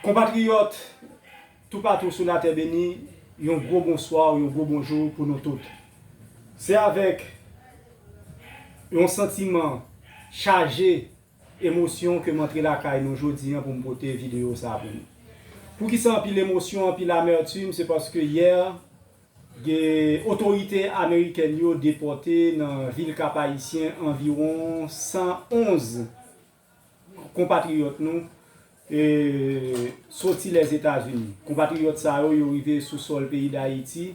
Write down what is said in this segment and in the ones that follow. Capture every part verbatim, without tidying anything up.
Konpatriyòt, toupatou sou latè beni, yon gwo bonswa, yon gwo bonjou pou nou tout. Se avèk yon santiman chaje emosyon ke m antre lakay nou jodi a pou m pote videyo sa a pou nou. Poukisa anpil emosyon, anpil amètim? Se paske yè, gen otorite amerikèn yo depòte nan vil Kap Ayisyen anviwon san onz konpatriyòt nou, e, soti Lèzetazini. Konpatriyòt sa yo, yo rive sou sòl peyi Dayiti,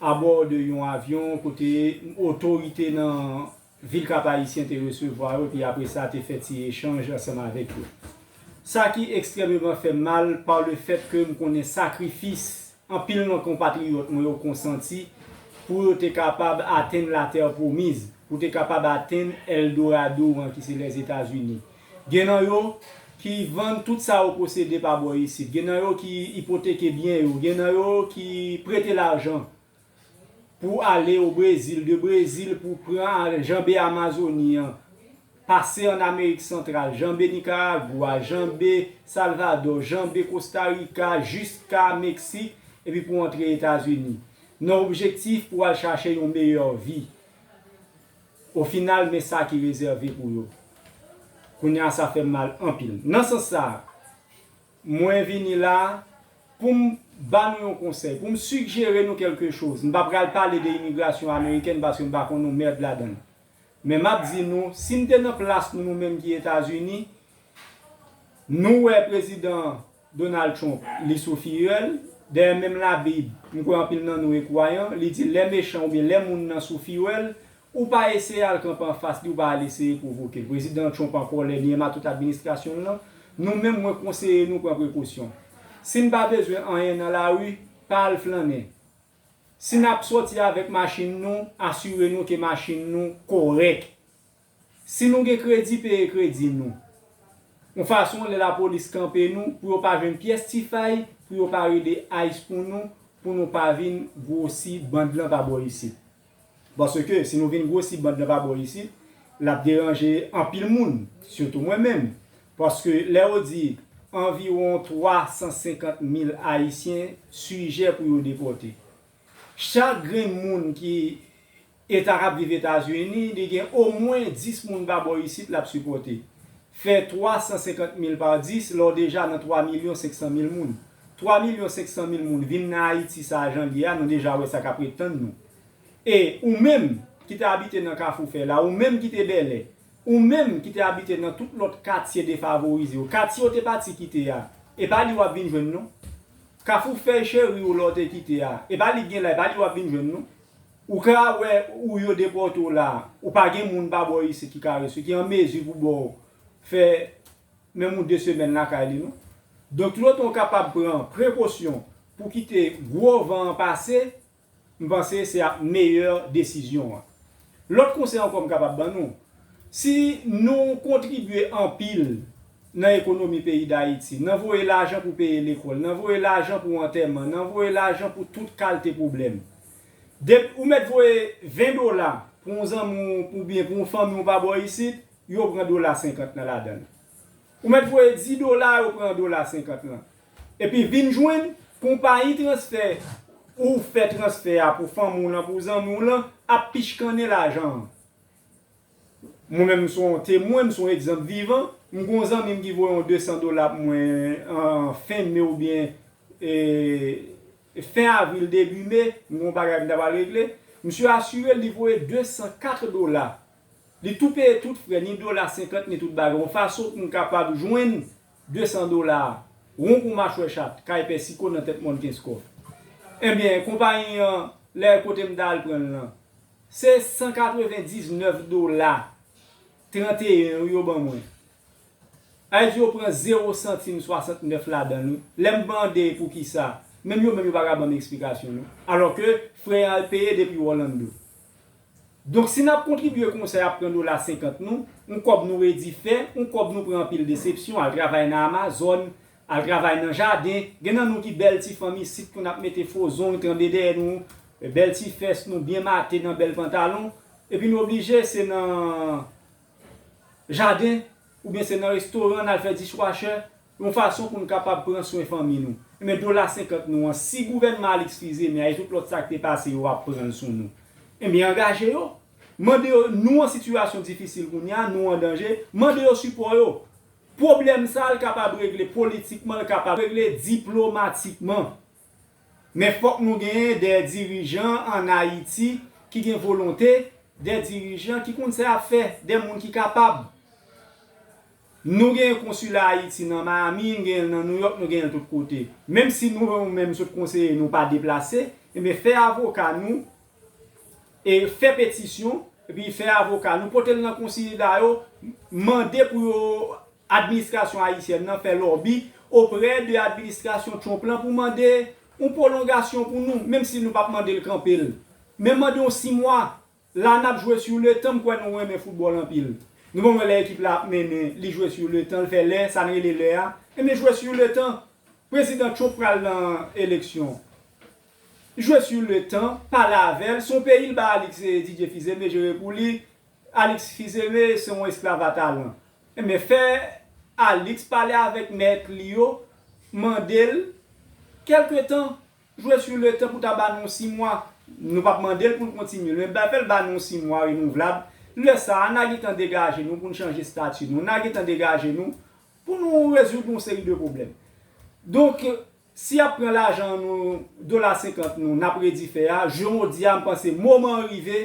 abò de yon avyon kote otorite nan vil Kap Ayisyen te resevwa yo, epi apre sa te fè ti echanj ansanm avèk yo. Sa ki ekstrèmeman fè m mal, pa le fèt ke m konnen sakrifis anpil nan konpatriyòt mwen yo konsanti pou yo te kapab atenn latè pwomiz, pou te kapab atenn Eldorado an ki se Lèzetazini. Gen nan yo ki vann tout sa yo posede pa bò isit. Gen nan yo ki ipoteke byen yo. Gen nan yo ki prete lajan pou ale o Brezil, de Brezil pou pran janbe Amazoni an, pase ann Amerik Santral, janbe Nikaragwa, janbe Salvadò, janbe Kosta Rika, jiska Meksik, epi pou antre Etazini. Nan objektif pou al chache yon meyè vi. O final, men sa ki rezève pou yo. Kounye a, sa fè m mal anpil. Nan sans sa, mwen vini la pou m ba nou yon konsèy, pou m sigjere nou kèlke choz. M pa pral pale de imigrasyon amerikèn paske m pa konn yon mèd ladan l. Men m ap di nou, si n te nan plas nou, nou menm ki Etazini, nou wè prezidan Donald Trump, li sou fiyèl. Dayè, menm Labib, m kwè anpil nan nou e kwayan, li di, lè mechan oubyen lè moun nan sou fiyèl, ou pa eseye al kanpe anfas li, ou pa al eseye pwovoke l. Prezidan Trump an kòlè, li enmen tout administrasyon l lan. Nou menm, mwen konseye nou pran prekosyon. Si n pa bezwen anyen nan lari, pa al flannen. Si n ap sòti avèk machin nou, asire nou ke machin nou kòrèk. Si nou gen kredi, peye kredi nou. Yon fason, lè lapolis kanpe nou, pou yo pa jwenn pyès ti fay, pou yo pa rele ICE pou nou, pou nou pa vin gwosi band lan pa bò isit. Paske si nou vin gwosi band lan pa bò isit, l ap deranje anpil moun, sitou mwen menm. Paske lè yo di anviwon twa san senkant mil Ayisyen sijè pou yo depòte. Chak grenn moun ki eta k ap viv Etazini, li gen omwen dis moun pa bò isit l ap sipòte. Fè twa san senkant mil pa dis, lè w deja nan twa milyon senk san mil moun. Twa milyon senk san mil moun vin nan Ayiti sa a jan l ye a, nou deja wè sa k ap ret tann nou. E ou menm ki te abite nan Kafou Fè la, ou menm ki te Bèlè, ou menm ki te abite nan tout lòt katye defavorize yo, katye w te pati kite a, e pa li w ap vin jwenn non. Kafou Fè cheri w lè w te kite a, e pa li k gen la, e pa li w ap vin jwenn non. Ou ka wè ou yo depòte w la, ou pa gen moun pa bò isit ki ka resou, ki an mezi pou ba w fè menm yon de semèn lakay li non. Donk, toutotan w kapab pran prekosyon pou kite gwo van an pase, m panse se ap meyè desizyon an. Lòt konsèy ankò m kapab ban nou, si nou kontribye anpil nan ekonomi peyi Dayiti, nan voye lajan pou peye lekòl, nan voye lajan pou antèman, nan voye lajan pou tout kalte pwoblèm. Depi ou mèt voye ven dola pou yon zanmi w oubyen pou yon fanmi w pa bò isit, yo pran dola senkant lan ladan l. Ou mèt voye dis dola, yo pran dola senkant lan. Epi vin jwenn konpayi transfè ou fè transfè a pou fanmi w lan, pou zanmi w lan, ap pichkannen lajan an. Mwen menm, m se yon temwen, m se yon egzanp vivan. M gen yon zanmi m ki voye yon de san dola pou mwen an fen me oubyen, e, fen avril, debi me, m gen yon bagay m ta pral regle. Misye asire l, li voye de san kat dola. Li tou peye tout frè, ni dola senkant, ni tout bagay. Yon fason pou m kapab jwenn de san dola a, won kou machwè chat, kay pè siko nan tèt mòn Kenskòf. Ebyen, konpayi an, lè kote m ta al pran l lan, se san katrevendiznèf dola tranteyen yo ban mwen. Sa vle di yo pran zewo santim swasantnèf ladan l, wi. Lè m mande poukisa, menm yo menm yo pa ka ban m eksplikasyon, non. Alòske frè an al peye depi Orlando. Donk, si n ap kontribye konsa, y ap pran dola senkant nou, yon kòb nou redi fè, yon kòb nou pran anpil desepsyon, al travay nan Amazon, al travay nan jaden. Gen nan nou ki bèl ti fanm isit, pou n ap mete fo zong, tranble dèyè nou, bèl ti fès nou byen mate nan bèl pantalon. Epi nou oblije, se nan jaden, oubyen se nan restoran, n al fè dishwasher, yon fason pou n kapab pran swen fanmi nou. Ebyen, dola senkant nou an, si gouvènman Alix Fils-Aimé a e tout lòt sa k te pase yo ap pran l sou nou, ebyen, angaje yo. Mande yo, nou an sitiyasyon difisil kounye a, nou an danje, mande yo sipò yo. Pwoblèm sa a, l kapab regle politikman, l kapab regle diplomatikman. Men fòk nou genyen de dirijan ann Ayiti ki gen volonte, de dirijan ki konn sa y ap fè, de moun ki kapab. Nou gen konsila Ayiti nan Miami, nou gen l nan New York, nou gen l tout kote. Menm si nou menm sot konseye nou pa deplase, ebyen fè avoka nou e fè petisyon, epi fè avoka nou pote l nan konsila yo, mande pou yo administrasyon ayisyèn nan fè lòbi oprè de administrasyon Trump lan pou mande yon pwolongasyon pou nou, menm si nou p ap mande l kanpe l. Men mande yon sis mwa. La n ap jwe sur le temps, m kwè nou renmen foutbòl anpil. Nou bon wè lè ekip la ap mennen, li jwe sur le temps, l fè lè, sa n rele lè a. Ebyen jwe sur le temps. Prezidan Trump pral nan eleksyon. Jwe sur le temps, pale avè l, se yon peyi l ba Alix, eh, Didier Fils-Aimé jere pou li. Alix Fils-Aimé se yon esklav a talan. Ebyen fè Alix pale avèk mèt li yo, mande l kèlke tan, jwe sur le temps pou ta ba nou sis mwa. Nou p ap mande l pou l kontinye l, men ba fè l ba nou sis mwa renouvlab. Lè sa a, n a gentan degaje nou pou n chanje estati nou. N a gentan degaje nou pou nou rezoud yon seri de pwoblèm. Donk, si y ap pran lajan nou, dola senkant nou, n ap redi fè a, jodi a, m panse moman an rive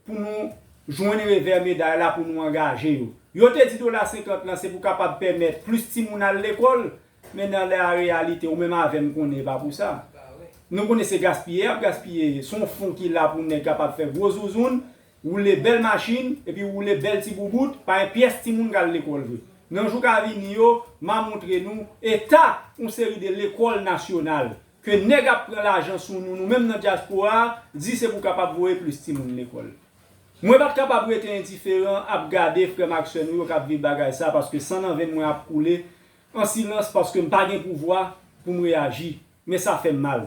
pou nou jwenn revè meday la, pou nou angaje yo. Yo te di dola senkant lan se pou kapab pèmèt plis timoun al lekòl, men nan la reyalite, ou menm avè m konnen e pa pou sa. Nou konnen se gaspiye y ap gaspiye. Se yon fon ki la pou nèg kapab fè gwo zouzoun, woule bèl machin, epi woule bèl ti boubout, pa gen pyès timoun k al lekòl vre. Nan jou k a vini yo, m a montre nou eta yon seri de lekòl nasyonal ke nèg ap pran lajan sou nou, nou menm nan dyaspora a, di se pou kapab voye plis timoun lekòl. Mwen pa t kapab rete endiferan ap gade frè m ak sè nou yo k ap viv bagay sa, paske san nan venn mwen ap koule an silans, paske m pa gen pouvwa pou m reyaji. Men sa fè m mal.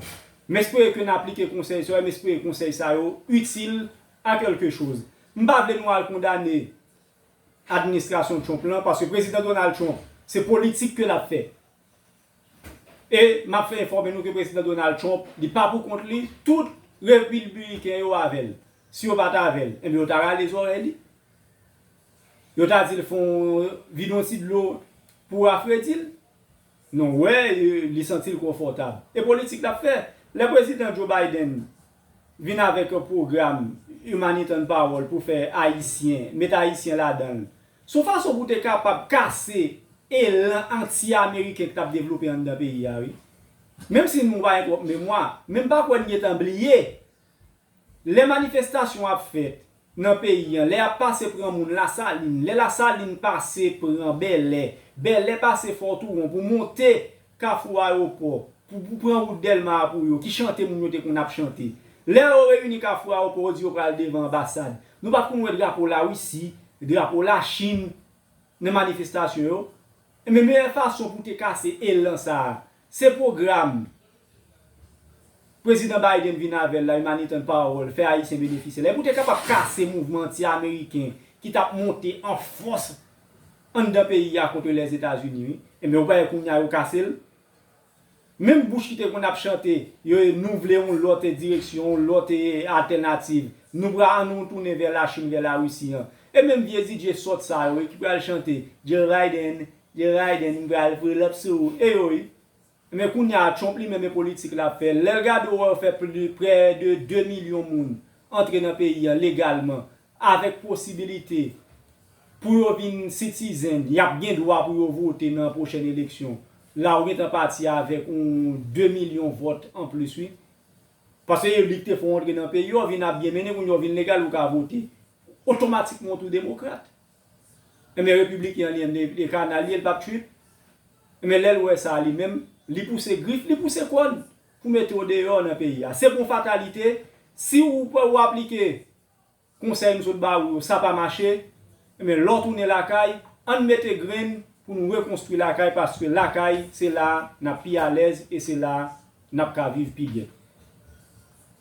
M espere ke n aplike konsèy sa yo, m espere konsèy sa yo itil a kèlke choz. M pa vle nou al kondane administrasyon Trump lan, paske prezidan Donald Trump, se politik ke l ap fè. E m ap fè enfòme nou ke prezidan Donald Trump, li pa pou kont li, tout repibliken yo avè l. Si yo pa t avè l, enben yo ta rale zòrèy li. Yo ta di l fè yon, vide yon ti dlo pou rafredi l. Nou wè, li santi l konfòtab. E politik l ap fè. Lè prezidan Joe Biden vin avèk yon pwogram Humanitarian Parole pou fè Ayisyen, met Ayisyen ladan l, se yon fason pou te kapab kase elan anti-ameriken ki t ap devlope anndan peyi a, wi. Menm si nou pa gen twòp memwa, men m pa kwè n gentan bliye. Lè manifestasyon ap fèt nan peyi an, lè y ap pase pran moun Lasalin, lè Lasalin pase pran Bèlè, Bèlè pase Fò Touwon pou monte Kafou Ayewopò, pou, pou pran wout Dèlma a pou yo, ki chante moun yo te konn ap chante. Lè yo reyini Kafou Ayewopò, yo di yo pral devan anbasad. Nou pa t konn wè drapo Larisi, drapo Lachin, nan manifestasyon yo. Men meyè fason pou te kase elan sa a, se pwogram prezidan Biden vin avè l la, Humanitarian Parole, fè Ayisyen benefisye l. E pou te kapab kase mouvman anti-ameriken ki t ap monte an fòs anndan peyi a kont Lèzetazini, wi. Ebyen, ou pa wè kounye a yo kase l? Menm bouch ki te konn ap chante, yo, nou vle yon lòt direksyon, yon lòt, eh, altènativ. Nou pral, ann nou tounen vè Lachin, vè Larisi an. E menm vye D J sòt sa yo, wi, ki pral chante, Joe Biden, Joe Biden, m pral pull up sou ou. E yo, wi. Men kounye a, Trump li menm e politik l ap fè. Lè l gade w wè yo fè pli, prè de de milyon moun antre nan peyi an legalman, avèk posibilite pou yo vin citizen, y ap gen dwa pou yo vote nan pwochèn eleksyon. La ou gentan pati avèk yon de milyon vòt anplis, wi. Paske yo li ki te fè w antre nan peyi, yo vin ap byen mennen, kounye a w vin legal, ou ka vote. Otomatikman w tou demokrat. Enben, repibliken an li menm, li, li kanal li, li p ap trip. Enben, lè l wè sa li menm, li pouse grif, li pouse kòn pou mete w deyò nan peyi a. Se pou fatalite, si ou, ou aplike konsèy m sot ba ou yo, sa pa mache, enben, lè w tounen lakay, ann mete grenn pou nou rekonstwi lakay, paske lakay, se la n ap pi alèz e se la n ap ka viv pi byen.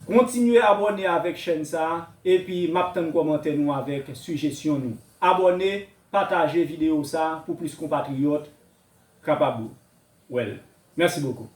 Kontinye abòne avèk chèn sa a, epi m ap tann kòmantè nou avèk sijesyon nou. Abòne, pataje videyo sa a pou plis konpatriyòt kapab wè l. Merci beaucoup.